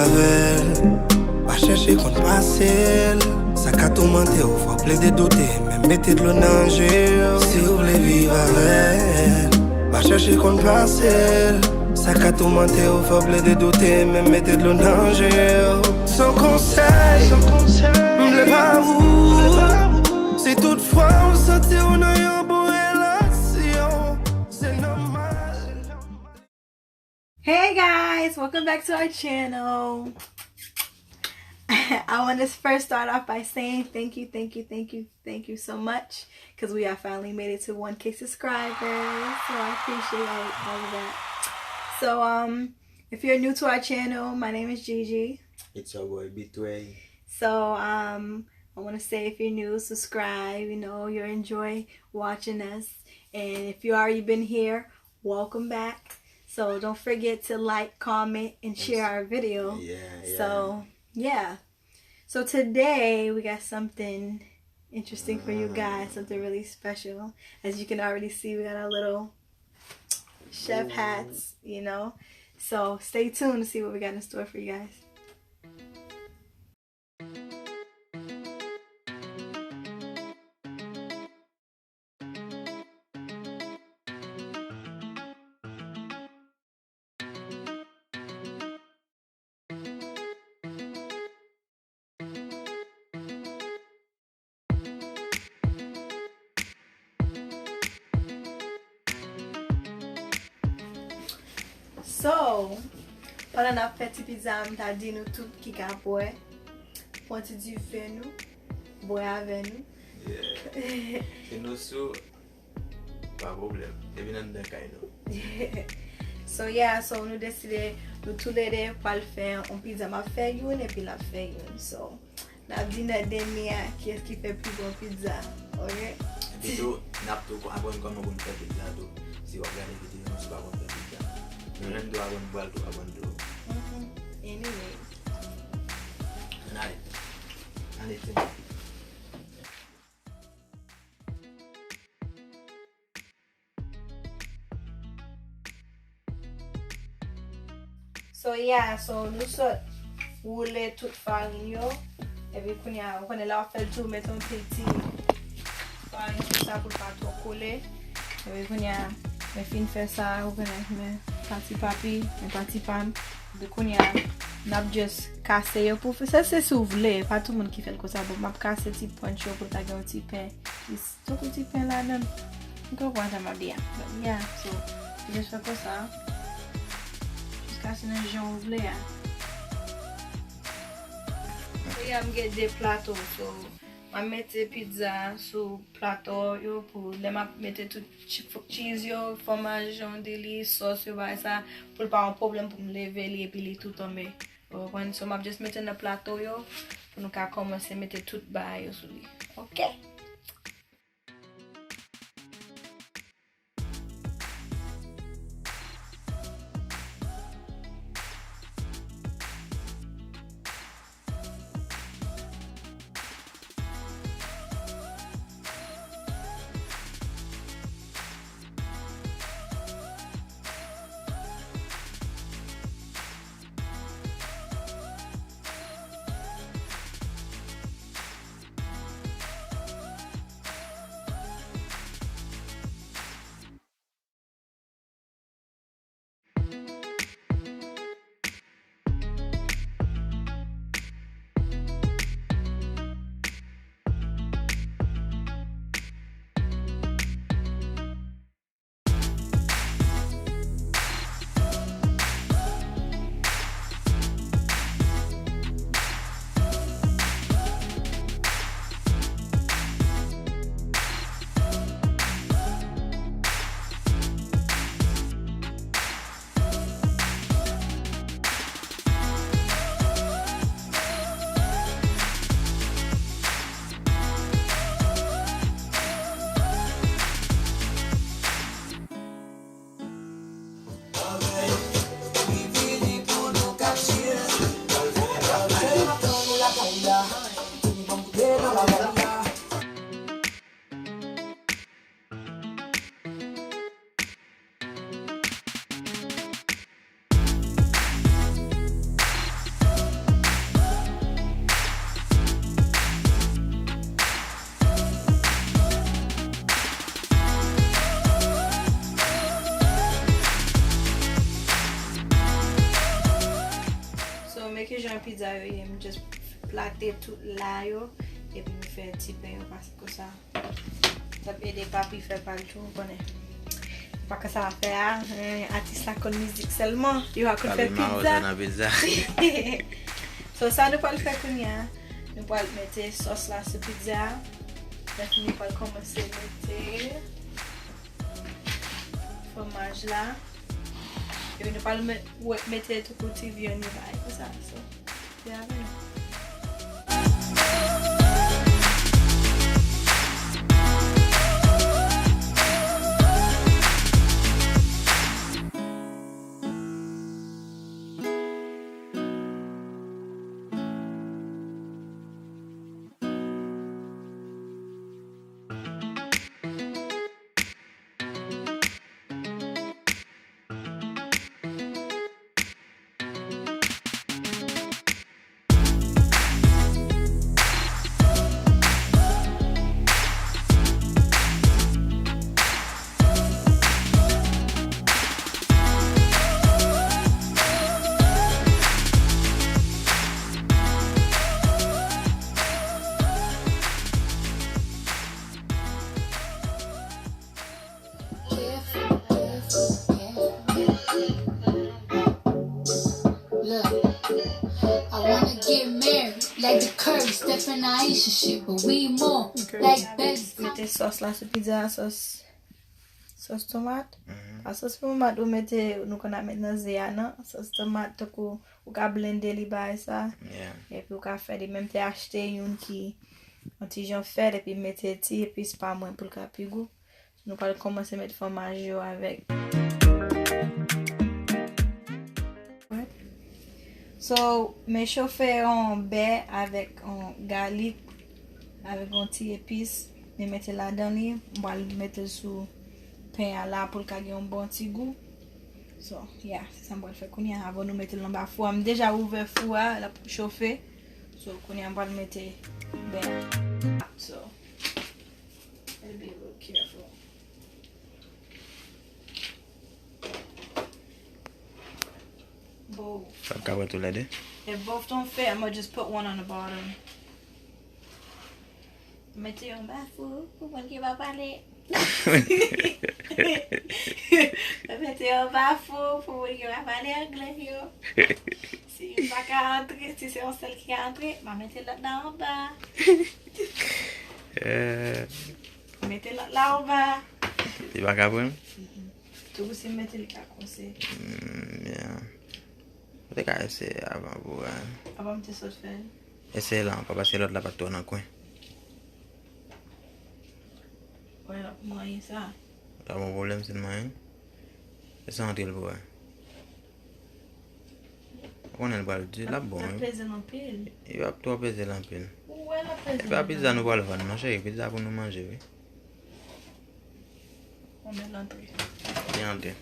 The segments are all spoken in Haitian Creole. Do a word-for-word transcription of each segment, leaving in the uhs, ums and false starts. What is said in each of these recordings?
Avè l, pa chèche konn pase l. Sa ka toumante w, fò w plede doute, menm mete dlo nan je w. Si w vle viv avè l, pa chèche konn pase l. Sa ka toumante w, fò w plede doute, menm mete dlo nan je w. Se yon konsèy, m vle ba ou. Si toutfwa w santi w nan yon bon relasyon, se nòmal. Hey guys, welcome back to our channel. I want to first start off by saying thank you, thank you, thank you, thank you so much because we have finally made it to one K subscribers. So I appreciate all, all of that. So um, if you're new to our channel, my name is Gigi. It's your boy Betway. So um, I want to say if you're new, subscribe. You know, you enjoy watching us, and if you already been here, welcome back. So don't forget to like, comment, and share our video. Yeah, yeah. So yeah. So today we got something interesting for you guys, something really special. As you can already see, we got our little chef hats, you know. So stay tuned to see what we got in store for you guys. So, pandan n ap fè ti pizza a, m ta di nou tout ki ka bwè, pran ti dife nou, bwè avè nou. Yeah. Si nou sou, pa pwoblèm. Depi n anndan kay nou. So yeah, so nou deside nou toulede pral fè yon pizza. M ap fè youn epi l ap fè youn. So n ap di nan dènye a kiyès ki fè pi bon pizza. Ok? Epi tou, n ap tou aprann kòman pou n fè pizza tou. Si w ap gade videyo nou, si w pa konn fè pizza. Nou menm tou aprann, pral tou aprann tou. Mhm. Anyway. Ann ale. Ann ale, Tim. So yeah, so nou sot woule tout farin yo. Epi kounye a, ou konnen lè w ap fè l tou, mete yon ti, ti farin sou sa pou l pa twò kole. Epi kounye a, mwen fin fè sa, ou konnen, men pati papi, men pati pa m. Epi kounye a, n ap just kase yo pou fè sa, se si w vle, pa tout moun ki fè l konsa. Bon, m ap kase ti punch yo pou l ta gen yon ti pen, ti, tankou ti pen ladan l. Ou konprann sa m ap di a? But yeah, so, just fè konsa. Jiskaske nan jan w vle a. Kounye a m gen de plato, so, m ap mete pizza sou plato yo pou lè m ap mete tout chi-, cheese yo, fwomaj, jan w di li, sòs yo, bagay sa, pou l pa yon pwoblèm pou m leve li epi li tout tonbe. Ou konprann? So, m ap just mete nan plato yo pou nou ka kòmanse mete tout bagay yo sou li. Ok? Jan pizza yo ye, m just plate tout la yo, epi m fè ti pen yo pase konsa. T ap ede papi fè pa l tou, ou konnen. Pa konsa l ap fè a, eh, atis la konn mizik sèlman, yo pa konn fè pizza. Nan pizza. So, sa nou pral fè kounye a, nou pral mete sòs la sou pizza a. Lè fini, nou pral kòmanse mete fwomaj la. Epi nou pral met, wè, mete tou kou ti vyonn yo bay pou sa. So, se avè nou. Look, I wanna get married, like the Curry, Steph and Ayesha shit, but we more like best. Mete sòs la sou pizza, sòs, sòs tomat. Mhm. Pa sòs tomat ou mete, nou konn ap met nan ze a, non. Sòs tomat, tankou ou ka blende li, bagay sa. Yeah. Epi ou ka fè li, menm te achte youn ki yon ti jan fèt, epi mete ti epis pa mwen pou l ka pi gou. Nou pral kòmanse met fwomaj yo avèk. So, men chofe yon bè avèk yon galik, avèk yon ti epis, men mete ladan li, m pral mete l sou pen a la pou l ka gen yon bon ti gou. So, yeah, se sa m pral fè kounye a, avan nou mete l anba fou a. M deja ouvè fou a, l ap chofe. So, kounye a m pral mete bè a. So, Gotta be a little careful. Both. Sa ka wè toulède? If both don't fit, I'ma just put one on the bottom. Mete yon anba fou pou moun ki pa pale. Mete yon anba fou pou moun ki pa pale anglè yo. Si youn pa ka antre, si se yon sèl ki ka antre, m a mete lòt la anba. Eh. Mete lòt la anba. Li pa ka pran? Mm-mm. Tou si m mete li ka konse. Mm, yeah. Ou te ka eseye avan pou wè. Apa m te sot fè l? Eseye la ankò, paske lòt la pa t twò nan kwen. Wè, l ap manyen sa. L ap yon pwoblèm si l manyen? Eseye antre l pou wè. Ou konnen l pral di, l ap bon, wi. L ap peze l anpil. Yo ap twò peze l anpil. Ou wè l ap peze l anpil. E pa pizza nou pral vann, non, cheri. Pizza pou nou manje, wi. Ou mèt antre. Li antre.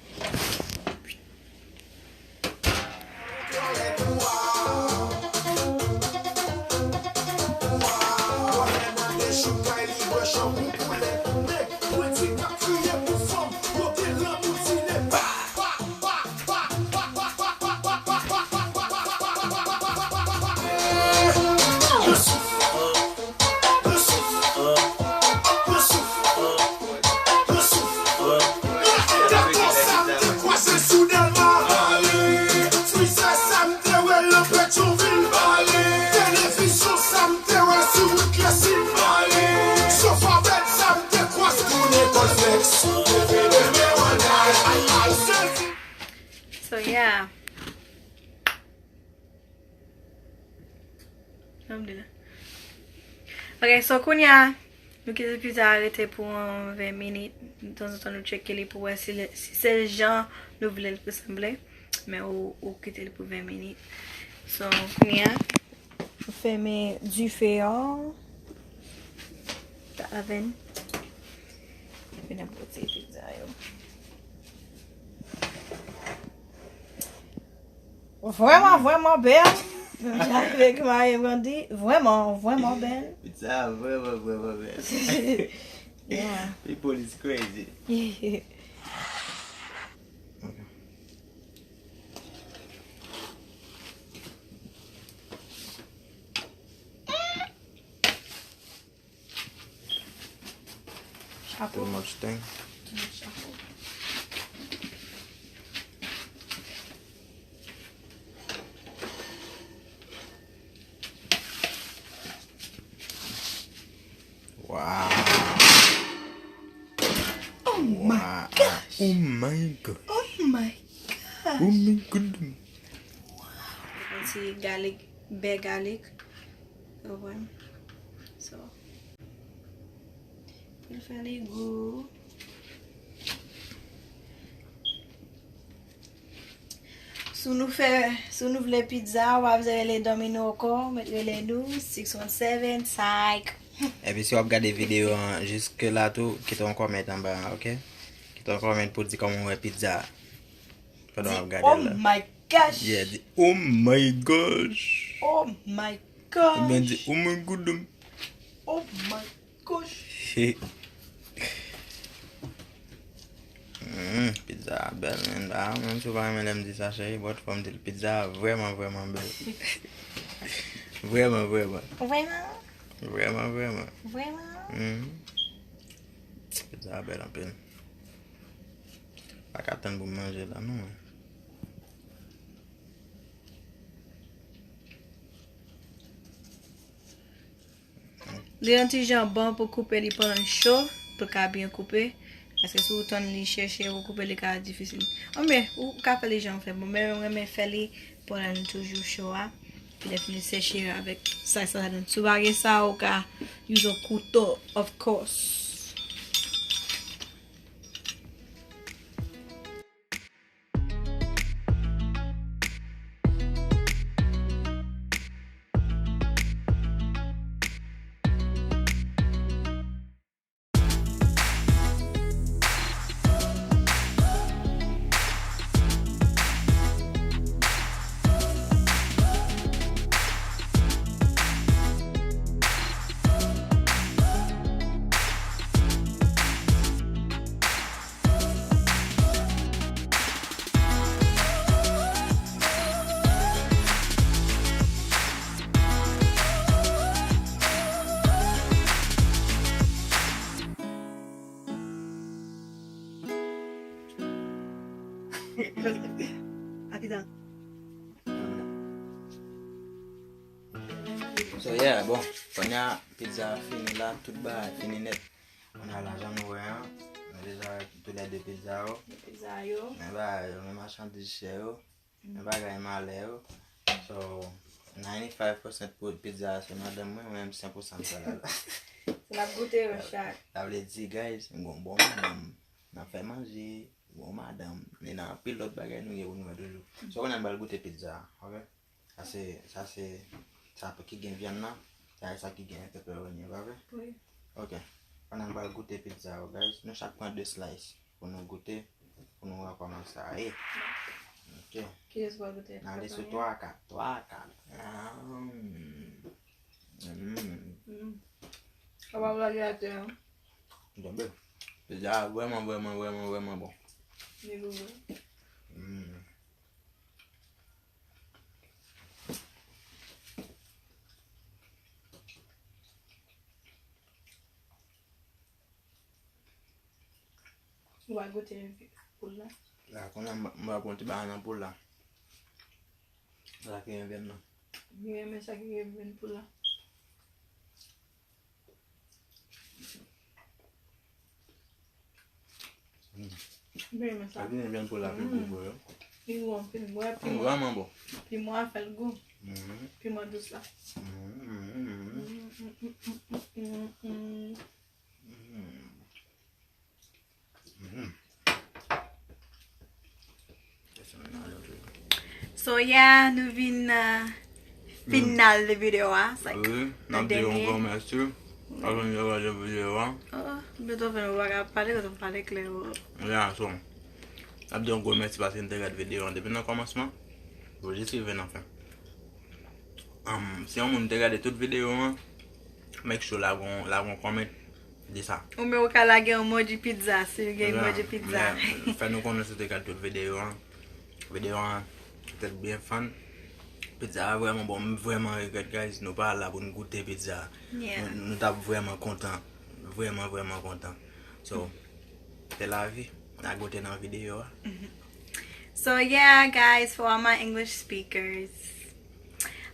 So, yeah. Alhamdulillah. Ok, so kounye a, nou kite pizza a rete pou yon ven minit. Tanzantan nou tcheke li pou wè si, li, si se jan nou vle l pou sanble. Men ou, ou kite li pou ven minit. So, kounye a, nou fèmen dife a. Taven. Epi n ap retire pizza yo. Vrèman, vrèman bèl. Jan Greg Marie Brandy, vrèman, vrèman bèl. Pizza vrèman, vrèman bèl. Yeah. People is crazy. Yeah. Ok. Apple. Too much thing. Too much apple. Wow. Oh my gosh. Oh my god. Oh my gosh. Oh my god. Wow. Yon ti galik, bè galik. Ou konprann? So, pou l fè li gou. Si nou fè, si nou vle pizza, w ap rele Domino ankò, met rele nou, six one seven, psych. Epi si w ap gade videyo an jiske la tou, kite yon kòmant anba, ok? Kite yon kòmant pou di kòman w wè pizza a pandan w ap gade l la. Oh my gosh! Yeah, di, oh my gosh! Oh my gosh! Oubyen di, oh my god! Oh my gosh! Mm, pizza a bèl, man. Ah, menm si w pa renmen lè m di sa, cheri, but fò m di l, pizza a vrèman, vrèman bèl. Vrèman, vrèman. Vrèman? Vrèman, vrèman. Vrèman? Mm. Pizza a bèl anpil. Pa ka tann pou m manje la, non. Li yon ti jan bon pou koupe li pandan l cho, pou l ka byen koupe. Paske si w tann li chèche pou koupe, li ka difisil. Anben, ou ka fè li jan w fè. Bon, men mwen renmen fè li pandan l toujou cho a. Epi lè fini seche avèk sa, sa, sa. Si w pa gen sa, ou ka use yon kouto, of course. So, yeah, bon, kounye a pizza a fini la, tout bagay fini nèt. Kounye a la, jan nou wè an, nou deja wè toulède pizza yo. Pizza yo. Men bagay yo, men machandiz chè yo, men bagay malè yo. So, ninety-five percent pou pizza a se madanm mwen, mwen menm cent pour cent m fè la. N ap goute yo chak. Sa vle di, guys, m gon bon madanm. N ap fè manje, bon madanm. Men nan anpil lòt bagay nou gen pou nou wè toujou. So, kounye a n pral goute pizza a, ok? Sa se, sa se, sa ki gen vyann nan, sa e sa ki gen pepperoni, pa vre? Wi. Ok. Pandan n pral goute pizza yo, guys, nou chak pran de slice pou nou goute, pou nou wè kòman sa ye. Ok. Kiyès pral goute? N ale sou twa a kat, twa a kat. Ah, mm. Mm. Mm. Ou pa vle lage atè, an? Tonbe. Pizza a vrèman, vrèman, vrèman, vrèman bon. Li gou vre. Mm. Ou va goute poul la? La, kounye a, m, m va pran ti bagay nan poul la. Sa ki gen vyann nan. M renmen sa ki gen vyann poul la. Mm. M renmen sa. Sa ki gen vyann poul la pi gou vre. Li gou anpil. Mwen, piman. Vrèman bon. Piman a fè l gou. Mhm. Piman dous la. Mhm, mhm, mhm. Mm, mm, mm, mm, mm, mm. Mhm. Mhm. So, yeah, nou vin nan final de videyo a. Wi, n ap di yon gran mèsi. Paske nou te gade videyo a. Oh, Beethoven, ou pa ka pale, kote m pale klè, oh. Yeah, so, n ap di yon gwo mèsi paske nou te gade videyo a depi nan kòmansman pou jis rive nan fen. Um, si yon moun te gade tout videyo a, make sure lage yon, lage yon comment, di sa. Ou menm ou ka lage yon emoji pizza, si w gen emoji pizza. Yeah, fè nou konnen si w te gade tout videyo a. Videyo a, tèt byen fann. Pizza a vrèman bon, m vrèman regrèt, guys, nou pa la pou n goute pizza a. Yeah. Nou, nou t ap vrèman kontan. Vrèman, vrèman kontan. So, se lavi. N a goute nan videyo a. So yeah, guys, for all my English speakers,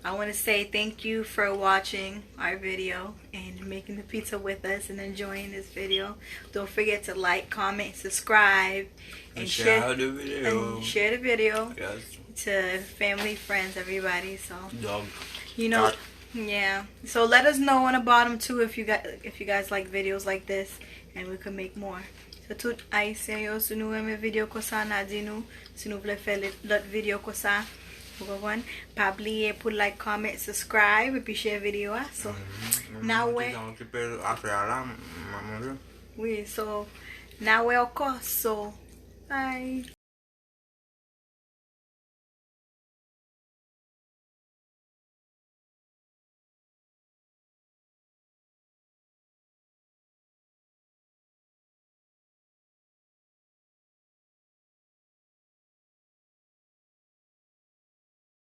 I want to say thank you for watching our video and making the pizza with us and enjoying this video. Don't forget to like, comment, subscribe, and share, the video. And share the video Yes. To family, friends, everybody. So Dog. You know, Cat. Yeah. So let us know on the bottom too if you guys if you guys like videos like this, and we could make more. So tout Ayisyen yo, si nou renmen videyo konsa, n a di nou, si nou vle fè lè- lòt videyo konsa, ou konprann? Pa bliye pou like, comment, subscribe, epi share videyo a. So, n a wè. Mwen okipe afè a la, m ap manje. Wi, so, n a wè ankò. So, bye.